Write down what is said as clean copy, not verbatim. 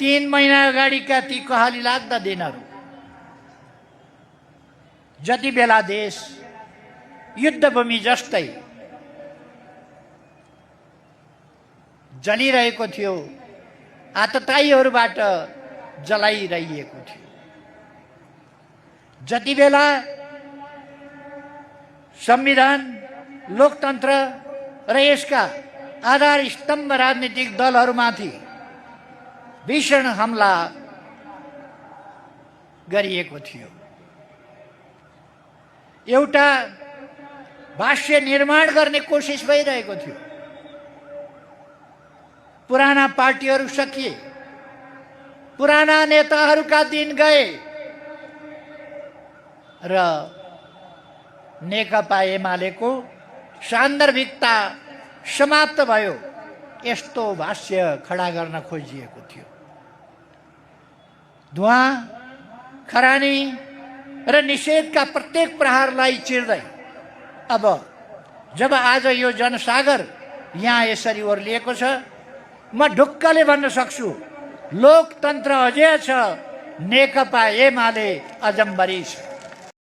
3 महिना अगाडिका ती कहाली लाग्दा दिनहरू, जति बेला देश युद्धभूमि जस्तै जलिरहेको थियो, आततायीहरूबाट जलाइरहेको थियो, जति बेला संविधान, लोकतन्त्र र यसका आधार स्तम्भ राजनीतिक दलहरूमाथि भीषण हमला गरिएको थियो, एउटा भाष्य निर्माण गर्ने कोसिस भइरहेको थियो। पुराना पार्टीहरू सकिए, पुराना नेताहरूका दिन गए र नेकपा एमालेको सान्दर्भिकता समाप्त भयो, यस्तो भाष्य खडा गर्न खोजिएको थियो। धुवाँ, खरानी र निषेधका प्रत्येक प्रहारलाई चिर्दै अब जब आज यो जनसागर यहाँ यसरी ओर्लिएको छ, म ढुक्कले भन्न सक्छु, लोकतन्त्र अझै छ, नेकपा एमाले अजम्बरी छ।